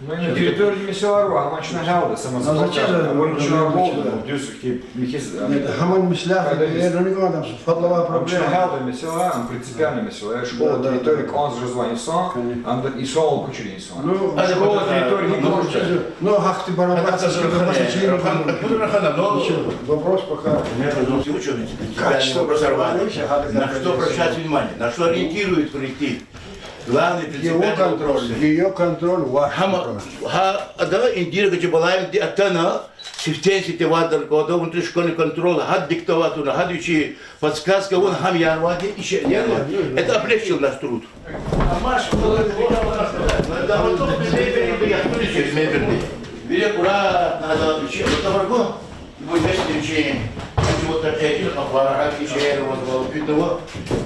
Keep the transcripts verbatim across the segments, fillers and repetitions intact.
Ну, на территории месила ава, амма чна гьялда, сама... Ну, зачем? Абур чна гьялда, дуьз ки, михьиз, э, гьаман месила, кадагиз, э, ну, не надо, фадлава проблема. Чна гьялда месила, ам принципиальный месила. Школа территории кӀанз жезвай инсан, ам да инсан кучир инсан. Ну, школа территории, ну, гьахьтин барабар, ну, ну, вопрос пока. Качество образования. На что обращать внимание, на что ориентирует коллектив? Главный принципиальный вопрос. Её контроль, её контроль, ваш контроль. Гьа, ада Индира Гаджибалаевнади атана, сифтени-сифте варда кӀанда внутришкольный контроль, гьада диктовать авуна, гьада вичи подсказка авуна, гьам ярвади, ише ярвади. Это облегчило наш труд. Вири аккуратно, ада вичи, ада варгу. Ибур веч вичин, ибур такие,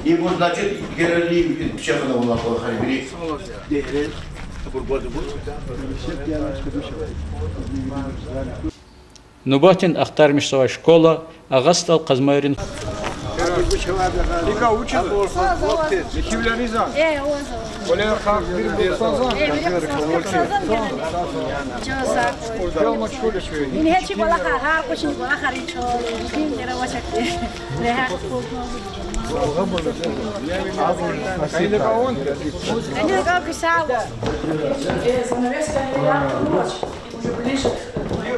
ибур, значит, герели, чебана вала квалахар вири. Нубатдин ахтармишзавай школа Агъа СтӀал Къазмайрин. Ингье чи кӀвалахар, гьар къуьнин кӀвалахар ичӀо. Ким яра вачакди. Регьят хьухь. Спасибо. Они как писала. Э, занавеска не ярко ночь, уже ближе к...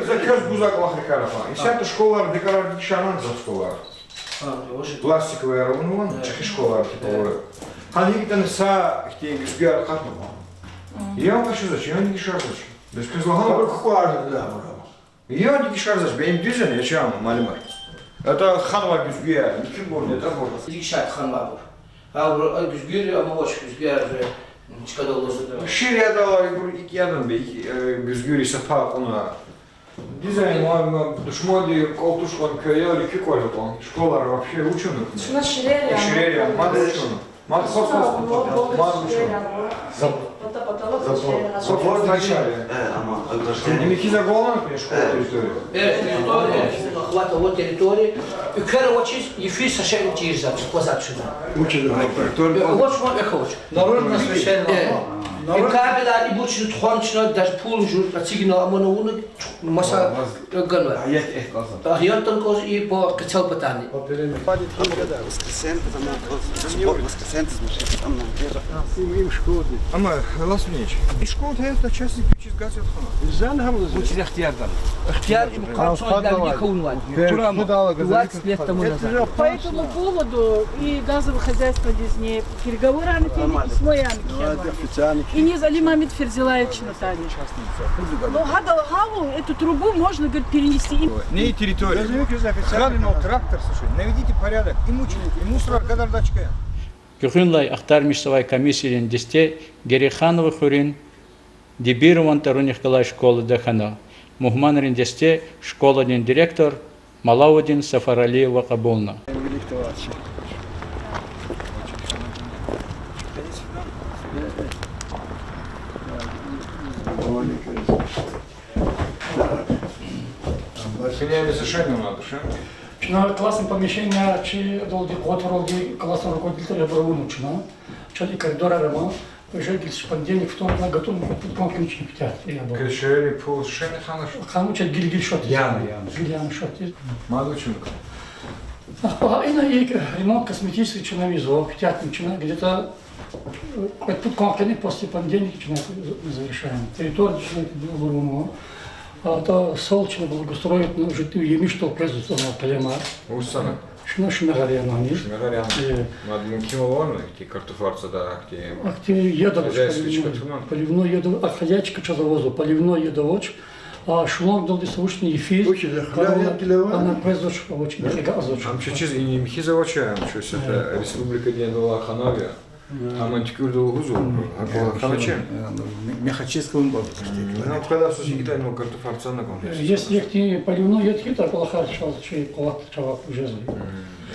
За квез гузвай кӀвалахрикай рахана. Исятда школара декорар дегишарна, за школара. А, ну, уже. Пластиковый авунвай, чӀехи школара, типа, авай. Гьана гьикӀ ятӀани са ихьтин гуьзгуьяр акъатнава. Мгм. Я къачузвач, я дегишарзавач. Бес квез лагьана? Абур кукӀварда, да, абур. Я дегишарзавач, бес им дуьз яни, я чан, муаллимар? ЯтӀа ханвай гуьзгуьяр, муькуьбур, ятӀабур. Дегишарда ханвайбур. Абур, а, гуьзгуьр, амма вач гуьзгуьяр уже, м, чкадал лугьузва. Шиир ядалай ибур икӀ ядани, бес, э, гуьзгуьри са пай кьуна. Дизайн, ма, ма, душманди кӀвал туш кьван квел я, ликви кӀвал я кьван. Школара вообще вуч авуна? Шуна ширер я. Ширер я, мад вуч авуна? Мад хос, хос, мад вуч авуна? Забор. Потолок ширер я. Забор дегишар я. Э, ама ограждение. Им хьиз агална школа территория. Э, территория охватывает территория. Уькер авачиз йифиз са шей чирзавач, квазар чна. Вуч авуна? Э, вуч ма, эхо вуч. Наружно освещение. Э, и кабелар, и буч тухвана чна, даже пул жув эцигна, амма авуна, маса ганва. Гьаят танкоз и по къецел патани. Воскресенье, воскресенье машин там нам. Им, им школа. Амма, Ласунич, и школа таяр та частник вичиз газ ятхана. Зан гьам лугьуз. Вучиз ихтияр гана? Ихтияр им къанцон дагни кавунвай. Турам, двадцать лет тому назад. По этому поводу и газовое хозяйство дизни переговоры ана кхьена, письмо яна кхьена. Иниз Алим Мамед Ферзилаевич Наталья. Ну, гьада гьаву, эту трубу можно, говорит, перенести. Не территория. Ханинал трактор, слушай, наведите порядок. И мусор, и мусор гадарда чка. Гуьгъуьнлай ахтармишзавай комиссиядин десте Герейханован хуьруьн Дибирован тӀварунихъ галай школада хьана. Мугьманрин десте школадин директор Малавудин Сафаралиева кьабулна. Чна классное помещение чи далди, къуватвалди классный руководитель абур авуна чна. Чаз и коридорар ама, уже гила понедельник, вторник на готов, пуд кван хьана чна куьтягь. Квез шейэр пул шейни хьанач? Хьанач, гил-гил шот. Яна, яна. Гил яна шот. Мад вуч авуна? Ахпа ина и ремонт косметический чна ийизва, куьтягьна чна, где-то, э, пуд кван хьана после понедельника чна завершаем. Территория чна абур авуна. А то сел чна благоустроить, ну, жуьтуь емиш тӀвал къвезва къелемар. Вуч сана? Шуна, шуна гъаряна ни. Шуна гъаряна. Э. Мад мумкин авани, ихьтин картофарцада, ихьтин... Ахьтин яд авач, хозяйствочка поливной, туман, поливной яд ав-, а, хозяйчика чаз авазва, поливной яд авач. А шлангдалди са вучни йифиз. Вучиз, хъуьряй яд гилева? Ана къвезвач, авач, э? Нихъ агакьзавач. Ам чечиз им йифиз авач, ам чу сета, э, республикадин дала ханав я. Аман туькӀуьрда лугьузва, гьакӀ хьаначи? Мехачес кун бал. Нам къведа сус икӀ ятӀани картофарцана кун. Если ихьтин поливной яд хьайитӀа, кӀвалахар чаз чи къуват чавай жезва.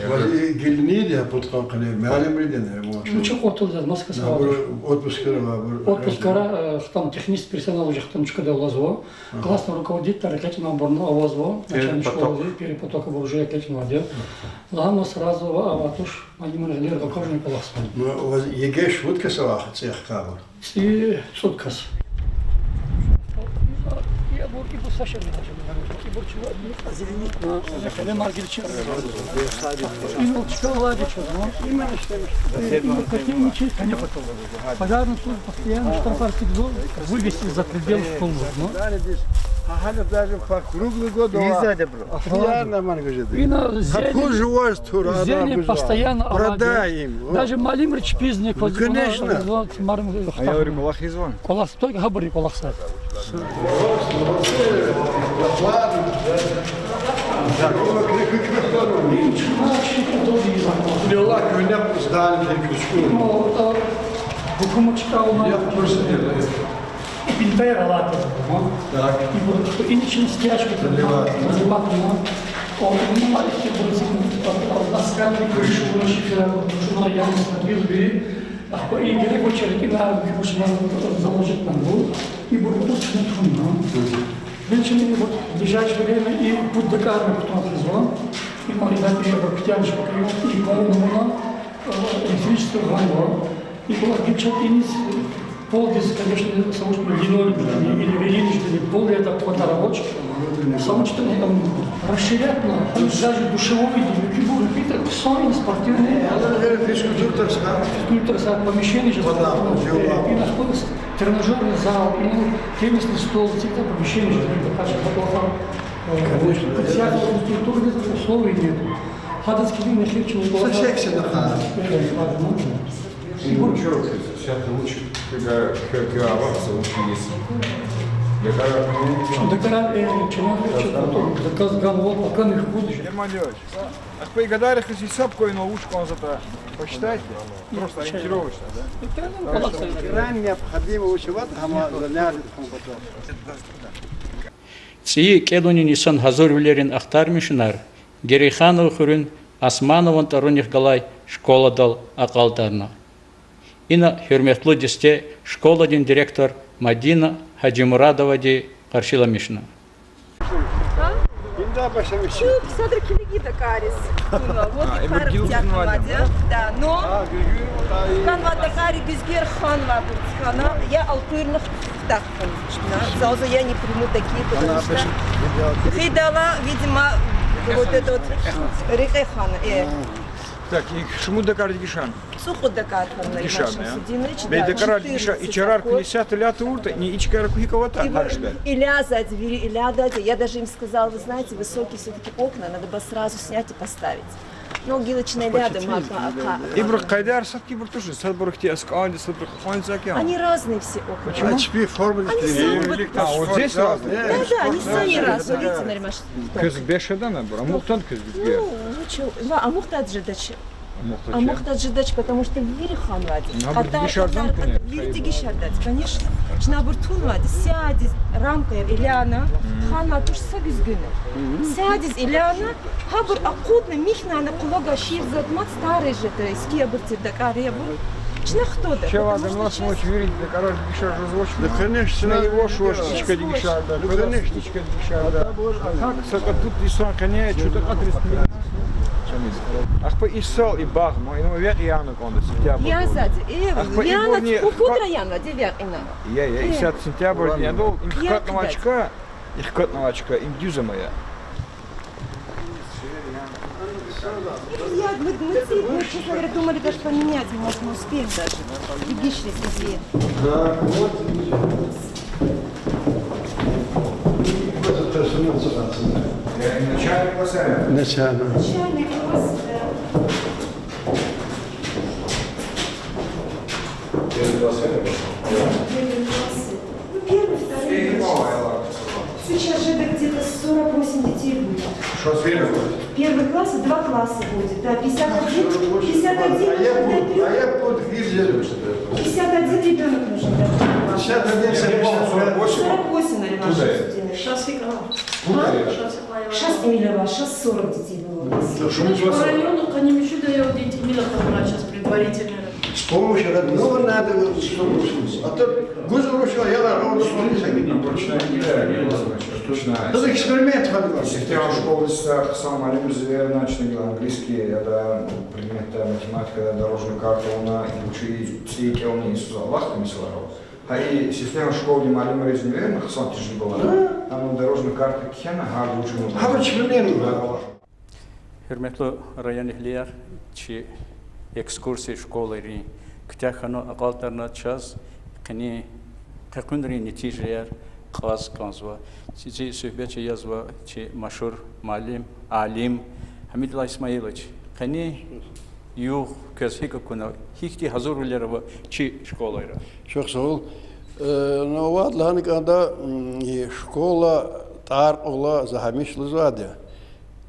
Ваз и гилни я пуд кван хьана, муаллимрин ремонт. Ну, чи къуватдал жез, маскасавай. Отпускара, э, хтам технический персонал уже хтам чкадал алазва. Классный руководитель, рекье чӀуна абурни авазва, начальник школы, первый поток абур уже рекье чӀуна авайди я. Лагьана сразу ава, авай туш, муаллимар гъилер гъакожни кӀвалахзавай. Ну, ваз ЕГЭ шумуд кас авай цӀи хкабур? ЦӀи цӀуд кас. Саша, ибур чна зеленить, а, лемар гиличи. Ина чка авайди чаз, ну. Именно что, э, ина какие ничего не готово. Пожарный служба постоянно штрафар кидзава, вывести за пределы школ нужно. Гьана даже по круглый год ава. Изаде, бро. Ахуяр нормально гужеди. Ина зелень, зелень постоянно авайди. Продай им. Даже малимри чпиз не кваз-, конечно. Марим. Аялри кӀвалахзава? КӀвалахзава, только гьабурни кӀвалахзава. Гьукумат чкадал я просто делаю. Бинтер алатна. Так. И вот, и начали стяжку заливать. Заливать, ну. Он, ну, а если бы, а, а, досками крышу выращивали, потому что она явно становилась бы, а, и грибочек, и на, потому что она заложит там был, и будет очень трудно. Начали вот в ближайшее время и путь до Карна потом сезон, и мы, ребята, её вот тянешь пока, и, по-моему, она, э, электричество ванила. И была гилчат иниз, пол диз, конечно, самочтун линолеум или верилишдани пол, это хватало рабочих. Самочтун там расширять на, там даже душевой, фигуры, это сами спортивные. Физкультура, да? Физкультура, помещение же. Вода, спортивное, и находится тренажёрный зал, и, ну, теннисный стол, это помещение же, это, конечно, плохо. Э, конечно, для всякого физкультуры условий нет. Гьадаз килигна хер чун. Со всех сторон. Э, возможно. Ну, чё, всяко лучше, когда, когда аварца лучше есть. Декарар, э, чина, э, чё, декарар, вот, пока не входишь. Герман Леонидович, а вы гадари хиз гьисаб квай, но лучше кван зата. Посчитайте. Просто ориентировочно, да? Крайне необходимо, лучше вот, а мы заняли, там потом. ЦӀийи кӀелунин йисан гьазурвилерин ахтармишунар Герейханован хуьруьн Османован тӀварунихъ галай школадал акьалтӀарна. Ина гьуьрметлу десте школадин директор Мадина Гьажимурадовади къаршиламишна. А? Чуб, садра килигин дакӀариз. Ну, вот и кар тяхвади. Да, но хканвай дакӀари гуьзгуьр ханва, бурцхана, я алкуйрна хтахтан. Зал за я не приму такие, потому что хидала, видимо, вот этот вот рекье хана, э. Так, и шумуд дакӀар дегишарна? ЦӀукьуд дакӀар хьана, Игишарна, Игишар я? Шамсудинович, да, бес дакӀарар четырнадцать дегишарна, и чарар куьн исятда ляй тавуртӀа, ни и чкаяр куь гьикӀ аватӀа, гьар жедай. Илязадзи, вири илязадзи. Я даже им сказала, вы знаете, высокие всё-таки окна, надо было сразу снять и поставить. Но гила чна ляда мака ака. Ибуру къайдаяр сад хьи, ибур туш, садбуру хьтин аскӀанди, садбуру кьванди сад я. Они разные все окна. Почему? Они самые... А, вот здесь разные? Да, да, они сами разные. Видите, Нариман, что... Квез бес жедани ибур? Амукьдани квез гуьзгуьр? Ну, ну чё, ва, амукьдайди жедач. Амукьдайди жедач, потому что вири ханвайди. Абур дегишарна куьне? Вири дегишардайди, конечно. Чна абур тунвайди, сядиз рамкаяр иляна, ханвай туш са гуьзгуьна. Сядиз иляна, гьабур акъудна, михьнана, къулагай ширзатма старый же, то есть, ки абур тир дакӀар я абур. Чна хтуда, потому что чна... Вири дакӀарар дегишар жезвач. Ну, конечно, чна иваш-ваш и чка дегишарда. Ну, конечно, и чка дегишарда. Как са кӀантӀ инсан къене чута кьатриз килигна? Ахпа и сал, и багъ, ма, ина векь яна кӀанда, сентябрь. Язади, э, ахпа яна ибурни кукудра яна, де векь ина. Я, я, исятда сентябрьдин ядал, им хкатнавай чка, и хкатнавай чка, им дуьз ама я. Я, мы, мы, мы, честно говоря, думали даже поменять, может, мы успеем даже. Бегишли сидеть. Так, вот. Начальный класс, а? Начальный. Начальный класс, да. Первый класс, это? Первый класс. Ну, первый, второй. Сейчас же это где-то сорок восемь детей будет. Что с первым? Первый класс, два класса будет. Да, пятьдесят один, пятьдесят один нужен для трёх. А я под визу. Пятьдесят один ребёнок нужен для трёх. Пятьдесят один, сорок восемь. Сорок восемь, Нариман Шамсудинович. Сейчас и кого? А? Сейчас и миллион, сейчас сорок детей было у нас. Значит, по району к ним ещё даёт дети, миллион сейчас предварительно. С помощью родного надо, вот, с помощью. А то гузурушо, я на роду смотрю, они не точно. Точно. Это эксперимент, Владимир. Сифте школада са хъсан муаллим зверна, чна гила английский, я да предметда, математикада дорожный карта авуна, и учи цӀийи кӀелни инсуз алахъ мисал. Гьа и сифте школадин муаллимриз неверно хъсан тежрибалар. Да. Ана дорожный карта кхьена, гьар вуч авуна. Гьар вуч авуна. Гьуьрметлу районэгьлияр, чи экскурсия школайрин куьтягь хьана, акьалтӀарна чаз къенин къекъуьнрин нетижаяр кьаз кӀанзава. Чи, чи суьгьбетчи язва чи машгьур муаллим, алим Гьамидуллагь Исмаилович. Къенин югъ квез гьикӀ акуна, гьихьтин гьазурвилер ава чи школайра? Чухсагъул. Э, ну, вад лагьана кӀанда, м, и школа тӀвар кьуна за гьамиша лугьузвайди я.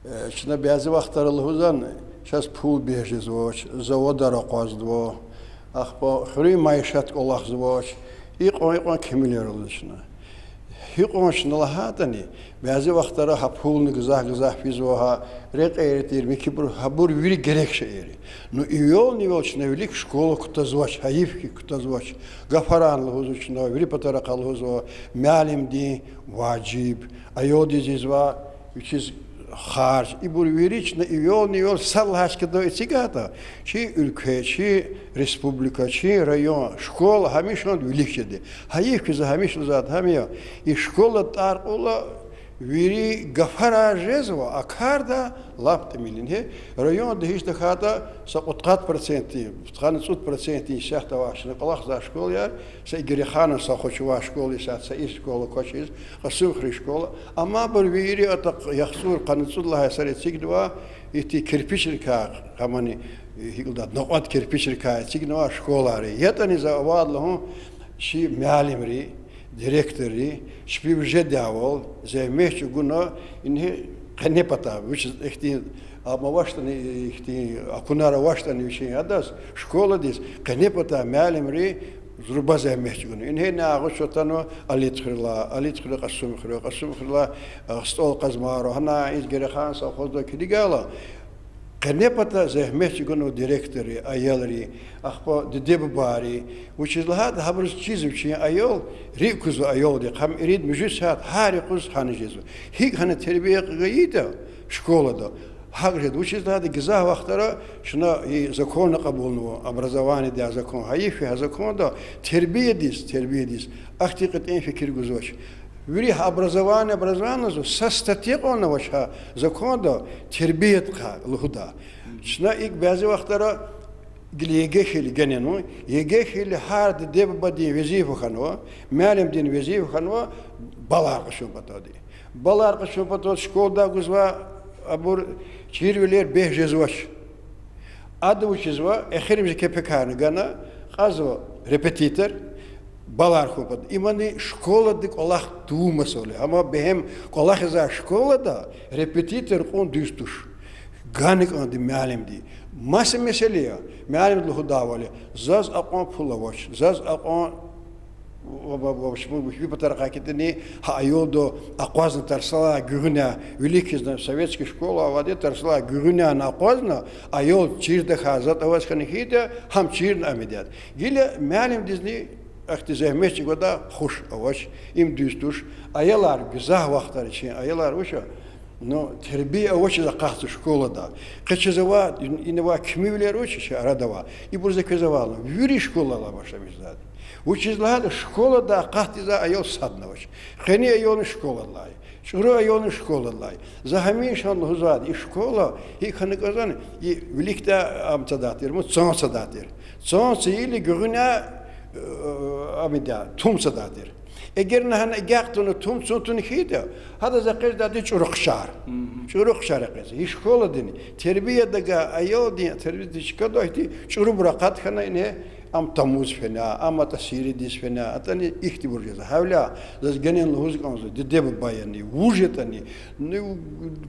Э, чна бязи вахтара лугьузвани, чаз пул бес жезвач, заводар акъвазнава, ахпа хуьруьн майишат кӀвалахзавач, икьван-икьван кимилер лугьузва чна. Гьикьван чна лагьайтӀани, бязи вахтара гьа пулни гзаф-гзаф физва, гьа рекьери тир, михьибур, гьабур вири герек шейэр я. Ну, ивелни-ивел чна вилик школа кутазвач, гьайиф хьи кутазвач. Гафаран лугьузва чна, вири патарихъай лугьузва, муаллимдин важиб, аялдиз ийизвай вичиз харж. Ибур вири чна ивелни-ивел сад лагьай чкадал эцигайтӀа, чи уьлкве, чи республика, чи район, школа гьамишанда вилик жеди. Гьайиф хьи, за гьамиша лугьузвайди гьам я, и школа тӀвар кьуна вири гафарар жезва, а карда лап тӀимил я. Ингье, районда гьич тахьайтӀа са кьудкъад процентдин, пудкъанни цӀуд процентдин исятда авай чна кӀвалахзавай школаяр, са Игираханан совхоз чӀугвай школа исятда, са и школа квачиз, Кьасумхуьруьн школа. Амма абур вири ата яхцӀур, къанни цӀуд лагьай йисара эцигнава, ихьтин кирпичрикай, гьамани, гьикӀ лугьуда, накьвад кирпичрикай эцигнава школайри. ЯтӀани за авайди лугьун, чи муаллимри, директорри чпи вижедайвал зегьмет чӀугуна, ингье, къенепата, вич ихьтин, амма авачтӀани, ихьтин акунар авачтӀани вичин адаз, школадиз, къенепата муаллимри зурба зегьмет чӀугуна. Ингье, ина агъуз чун атанва Алидхуьрелай, Алидхуьрел Кьасумхуьре, Кьасумхуьрелай, э, СтӀал Къазмайра, гьана из Гереханан совхозда килигайла, къенепата зегьмет чӀугунва директорри, аялри, ахпа диде-бубайри. Вучиз лагьайтӀа гьабуруз чизва вичин аял, рикӀ кузва аялдихъ, гьам ирид-муьжуьд сят гьар юкъуз гьана жезва. ГьикӀ гьана тербия гайитӀа школада, гьакӀ жеда. Вучиз лагьайтӀа гзаф вахтара чна и закон кьабулнава, образованиедин закон. Гьайиф хьи, гьа законда тербиядиз, тербиядиз ахьтин кьетӀен фикир гузвач. Вири образование, образование лугьузва, са статья кьван авач гьа законда тербиядихъай лугьудай. Чна икӀ бязи вахтара гила ЕГЭ хьайила генани, ЕГЭ хьайила гьар диде-бубадин везифа хьанва, муаллимдин везифа хьанва баллар къачун паталди. Баллар къачун патал школадай гузвай абур чирвилер бес жезвач. Ада вучизва, эхиримжи кепекарни гана, кьазва репетитор, баллар хьун патал. Имани школада кӀвалах тавун масала я. Амма бегьем кӀвалахзавай школада репетитор кьун дуьз туш. Гана кӀанда муаллимди. Маса месэла я, муаллимди лугьудайвал я, заз акьван пул авач, заз акьван ва, ва, ва, вуч, вуч, ви патарихъай китӀани, гьа аялди акъвазна тарсалай гуьгъуьна, вилик хьизни советский школа авайди, тарсалай гуьгъуьнани акъвазна, аял чир тахьай затӀ аваз хьана хьайитӀа, гьам чирна ам ийида. Гила муаллимдизни ахьтин зегьмет чӀугвадай хуш авач, им дуьз туш. Аялар, гзаф вахтара чи аялар вуч я, ну, тербия авачиз акъатзава школада. Къе чаз авай, ин авай кимивилер вуч я чи арада авай, ибур за квез авайла, вири школалай башламишзавайди. Вучиз лагьайтӀа школада акъатзавай аял садни авач. Къенин аялни школадай, чӀуру аялни школадай. За гьамиша лугьузвайди, и школа гьикӀ хьана кӀанзавани, и виликдай ам цадай тир, му цан цадай тир. Цан ца ийила гуьгъуьна, э, ам ийидай, тум цадай тир. Эгер на гьана агакь тавуна тум цун тавуна хьайитӀа, гьадаз экъечӀдайди чӀуру хъшар. ЧӀуру хъшар экъечӀ. И школадин тербиядикай, аялдин тербиядикай чкадал ихьтин чӀурубур акъат хьана, ингье, ам тамуз фена, ам атӀа сиредиз фена, атӀани ихьтинбур жезва. Гьавиляй заз генани лугьуз кӀанзава, диде-буба яни, вуж ятӀани, ну,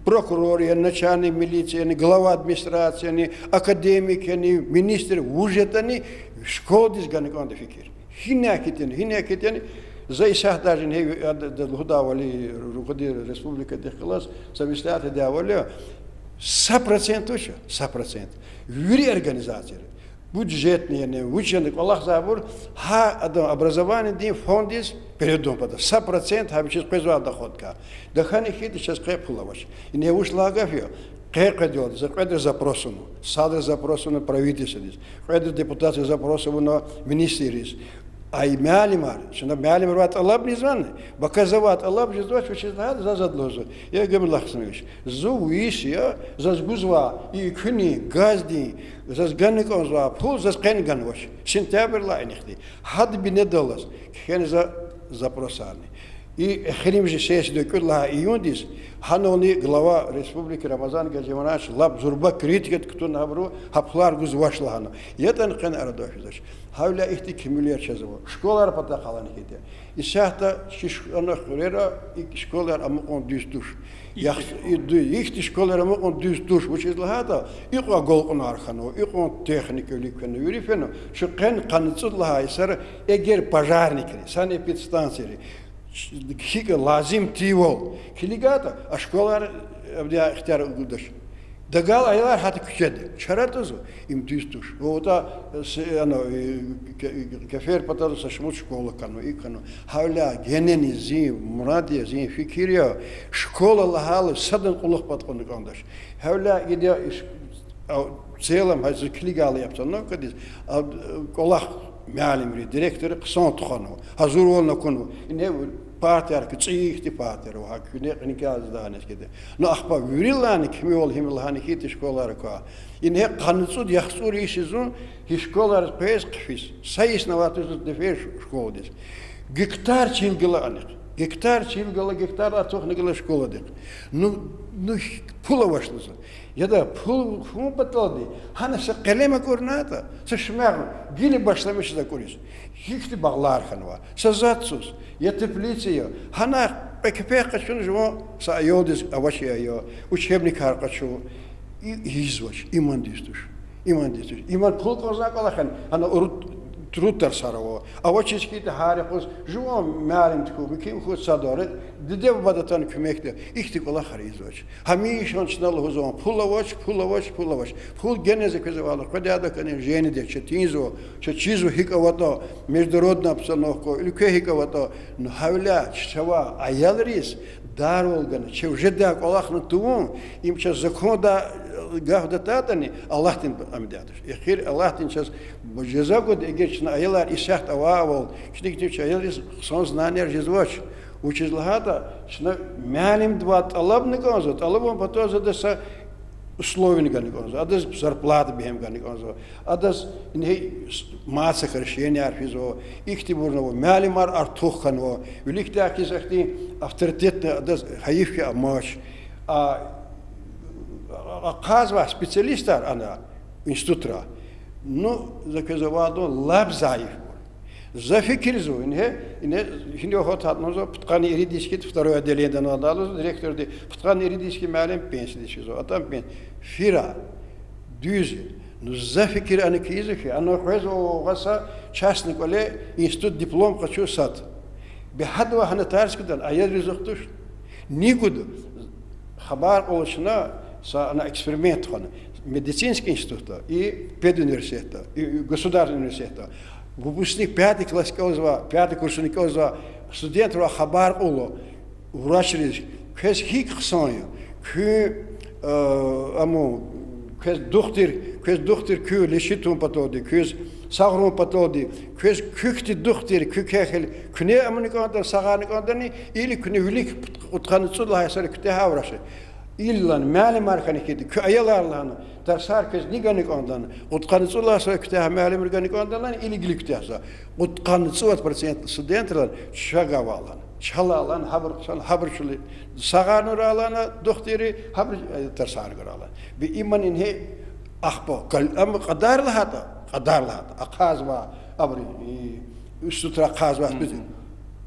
прокурор яни, начальник милиции яни, глава администрации яни, академик яни, министр, вуж ятӀани, школадиз гана кӀанда фикир. Гьина хьайитӀани, гьина хьайитӀани, за исятда даже ингье, а, да, да, лугьудайвал я, руководитель республикадихъ галаз, са меслят ийидайвал я, са процент вуч я, са процент. Вири организацияр, бюджетный яни, вуч яни кӀвалахзавайбур, гьа адан образованиедин фонддиз передан патал, са процент гьа вичиз къвезвай доходдикай. Тахьана хьайитӀа чаз къе пул авач. Ингье вуч лагьай гаф я, къе къведалди за кьведра запрос авуна, садра запрос авуна правительстводиз, кьведра депутатри запрос авуна министрриз. Ай муаллимар, чна муаллимривай тӀалабни жезвани, бакӀ завай тӀалаб жезвач, вучиз лагьайтӀа заз ада лугьузва, я Гамлахсанович, зун виис я, заз гузва и экуьнин, газдин, заз гана кӀанзавай пул заз къени ганвач. Сентябрьдилай инихъди. Гьадан бинедаллаз кхьена за запросарни. И эхиримжи сессияда кӀуьд лагьай июндиз, гьанални глава республики Рамазан Гаджимурадович лап зурба критикадиз кутуна гьабуру, гьа пулар гузвач лагьана. ЯтӀани къени арадал физвач. Гьавиляй ихьтин кимелер чаз ава. Школайрин патахъ алани хьайитӀа. Исятда чи ш-, ана хуьрера и школаяр амукьун дуьз туш. Ихьтин школаяр амукьун дуьз туш, вучиз лагьайтӀа икьван агалкьунар хьанва, икьван техника вилик фена, вири фена, чун къени къанни цӀуд лагьай йисара эгер пожарникри, санэпидстанцияри, гьикӀ лазимдивал килигайтӀа, а школаяр абуру ихтияр гудач. Дагал аялар гьатта куьчеда. Чара атӀузва, им дуьз туш. Ва атӀа, э, с-, ана, э, ке-, кеферпатазва са шумуд школа хьанва, икӀ хьанва. Гьавиляй генани зи мурад я, зи фикир я, школа лагьайла садан кьулухъ пад кьуна кӀандач. Гьавиляй ида иш-, а, в целом гьа зи килигайла обстановкадиз, а, кӀвалах муаллимри, директорри хъсан тухванва, гьазурвални акунва. Ингье партаяр, цӀийи ихьтин партаяр ава, гьа куьне кьиникай здание кхьида. Ну, ахпа вирилайни кимивал гьим лагьана хьайитӀа школайра ква. Ингье къанни цӀуд яхцӀур йис я зун гьи школайриз къвез хъфиз. Са йисни авайди туш зун дефер ш-, школадиз. Гектар чил гала анихъ. Гектар чил гала, гектар артухни гала школадихъ. Ну, ну, пул авач лугьузва. Яда, пул хьун паталди, гьана са къелем акӀурнатӀа, са шумягъ гила башламишзава акӀуриз. Гьихьтин багълар хьанва. Са затӀ цуз. Я теплица я. Гьана кьве кепек къачуна жуван са аялдиз авач я, учебникар къачу. И-, ийизвач, иман дуьз туш. Иман дуьз туш. Иман пул кӀанзавай кӀвалах яни, гьана урут, труд тарсар ава. Авачиз хьайитӀа гьар юкъуз жуван муаллим тукӀур, муькуь хьуй садра, диде-бубади атана куьмекда. Ихьтин кӀвалахар ийизвач. Гьамиша чна лугьузвай пул авач, пул авач, пул авач. Пул генани за квез авайла, къведайдакайни женидиз четинзава, чаз чизва гьикӀ аватӀа, международная обстановка, уьлкве гьикӀ аватӀа. Ну, гьавиляй чавай аялриз дарвал гана, чав жедай кӀвалахни тавун, им чаз законда гаф датайтӀани, Аллагьдин амидай туш. Эхир Аллагьди чаз жаза гуда, эгер чна аялар исятда авайвал, килигайтӀа, чи аялриз хъсан знанияр жезвач. Вучиз лагьайтӀа чна муаллимдивай тӀалабна кӀанзава, тӀалабун патал адаз са условияни гана кӀанзава, адаз зарплата бегьем гана кӀанзава, адаз ингье маса сокращенияр физва, ихьтинбурни ава, муаллимар артух хьанва, виликдай хьиз ахьтин авторитетни адаз гьайиф хьи амач. А, ахъайзавай специалистар ана институтра, ну, за квез авайвал, лап зайифбур. За фикирзава, ингье, ингье, гьина гьат гьатназва, пудкъанни ирид йис хьайитӀа второе отделениедиз атанва лугьузва, директорди, пудкъанни ирид йис хьайитӀа муаллим пенсиядиз физва, атӀан пенсия. Фира, дуьз я. Ну, за фикир ана кӀанзава хьи, ана къвезва гьа са частный кӀвале институт диплом къачуз сад. Бес гьадавай гьана тарс гудан аялриз вахт туш. Ни гуда, хабар кьула чна, са ана эксперимент хьана, медицинский институтда и педуниверситетда, и государственный университетда. Выпускник пятый класс кӀелзавай, пятый курсуни кӀелзавай студентривай хабар кьула врачриз, квез гьикӀ хъсан я, куьн, э, аму, квез духтур, квез духтур куьн лечить авун паталди, квез сагърун паталди, квез куь хьтин духтур, куь квехъ хьайила, куьне амуна кӀандани, сагъарна кӀандани, или куьне вилик кьудкъанни цӀуд лагьай йисара куьтягьай врачар. Или лагьана, муаллимар хьана хьайитӀа, куь аялар лагьана, тарсар квез ни гана кӀандани, кьудкъанни цӀуд лагьай йисара куьтягьай муаллимри гана кӀандани, или гила куьтягьзава. Кьудкъанни цӀувад процент студентрилай чагавай лагьана, чалай лагьана, гьабур хъсан, гьабур чули сагъарнавай лагьана, духтурри, гьабур, э, тарсар гурай лагьана. Бес иман ингье ахпа кал-, ам кьадар лагьайтӀа, кьадар лагьайтӀа, ахъайзавай, абуру, и, институтра ахъайзавай,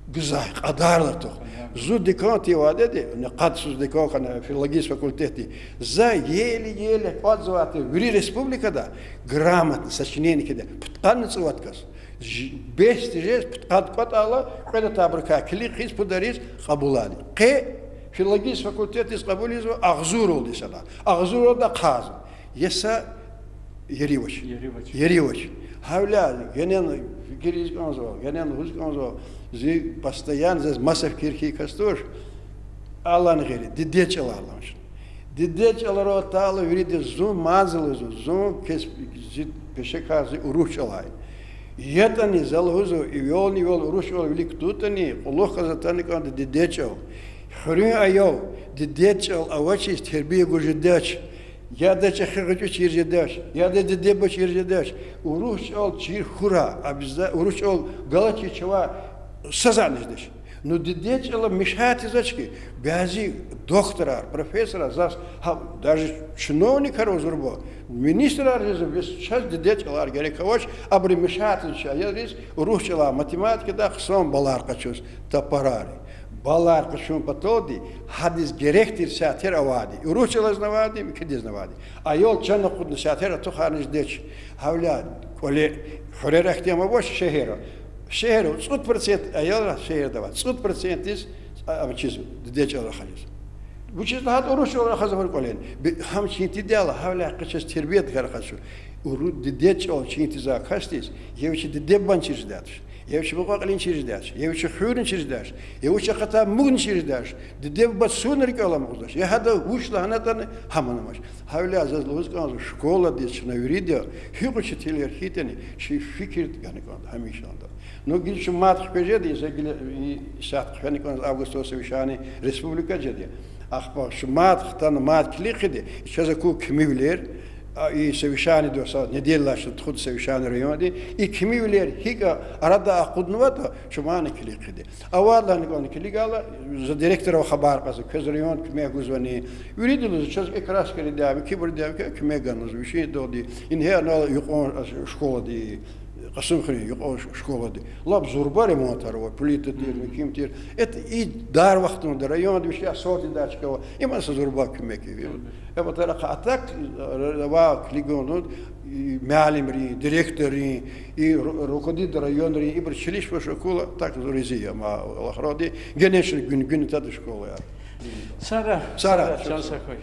гзаф кьадар лагьайтӀа. Зун декан тир вадеди, къад зун декан хьана филологический факультетдин. За еле-еле кӀватӀзавай тир вири республикада грамотный сочинение кхьидай пудкъанни цӀувад кас. Ж-, бес тежез пудкъад кӀватӀайла, кьвед атайбурукай килиг хьиз, пудариз кьабулайди. Къе филологический факультетдиз кьабул ийизва агъзурралди сада. Агъзурралди ахъайзава. Я са ери авач. Ери авач. Гьавиляй генани фикир ийиз кӀанзава, генани лугьуз кӀанзава, зи постоянно заз маса фикир хьайи кас туш, Алан гъери, дидед чӀалар лагьанач. Дидед чӀаларал атайла вирида зун манзил лугьузва, зун квез зи пешекар зи урус чӀалай. ЯтӀани за лугьузва, ивелни-ивел урус чӀал вилик кутунтӀани, кьулухъ галаз атана кӀанда дидед чӀал. Хуьруьн аял дидед чӀал авачиз тербия гуз жедач. Я ада чӀехи гъвечӀи чир жедач, я ада диде-буба чир жедач. Урус чӀал чир хьурай, абиза-, урус чӀал галачиз чавай са затӀни жедач. Ну, дидед чӀала мешать ийизвач хьи, бязи докторар, профессорар, заз гьа-, даже чиновникар ава зурба, министрар жезва, бес чаз дидед чӀалар герек авач, абуру мешать ийизвач аялриз урус чӀалай, математикадай хъсан баллар къачуз, тапарар. Баллар къачун паталди гьадаз герек тир сятер авайди, урус чӀалазни авайди, муькуьдазни авайди. Аял чан акъудна сятер артухарни жедач. Гьавиляй кӀвале, хуьрера ахьтин ам авач, шегьерра. Шегьерра цӀуд процент аялар шегьерда авай, цӀуд процентдиз а-, ам чизва, дидед чӀал рахаз жезва. Вучиз лагьайтӀа урус чӀал рахаз авур кӀвале. Бе-, гьам чин тийидайла, гьавиляй къе чаз тербиядикай рахаз жезва. Уру-, дидед чӀал чин тийизвай касдиз, я вичи диде-бубани чир жедач, я вичи мукьва-кьилини чир жедач, я вичи хуьрни чир жедач, я вич акъатай мукьни чир жедач, диде-буба цуьнни рикӀел амукьзавач, я гьада вуч лагьанатӀани гьамни амач. Гьавиляй заз лугьуз кӀанзава, школадиз чна вирида, гьикьван учителар хьайитӀани, чи фикир гана кӀанда гьамишанда. Ну, гила чун мад хкведа жеди, за гила и сят хъфена кӀанзава августдин совещание республикада жеди. Ахпа чун мад хтана, мад килиг хъийиди, чаз акун кимивилер, а, и совещаниедиз са неделя алай чна тухуда совещание райондин, и кимивилер гьикӀ арада акъуднаватӀа, чун мадни килиг хъийиди. Авайдалайни кӀанда килигайла, за директордивай хабар кьазва, квез районди куьмек гузвани. Вирида лугьузва, чаз и краска ридайми, кибуридайми куьмек гана лугьузва, вичин далди. Ингье анал юкьван школади, Кьасумхуьруьн юкьван школади лап зурба ремонтар авай, плита тир, меким тир. Это и дар вахтунда районда вичин асфальт ийидай чка авай. Има са зурба куьмек я. Э, патарихъай атак, ава килигун, и муаллимрин, директоррин, и ру-, руководитель районрин, ибур чилишваш акурла, так зуризи я ма лахради, генешни гуьн-, гуьнатада школаяр. Сара, Сара, сара, чан сагъ хьуй.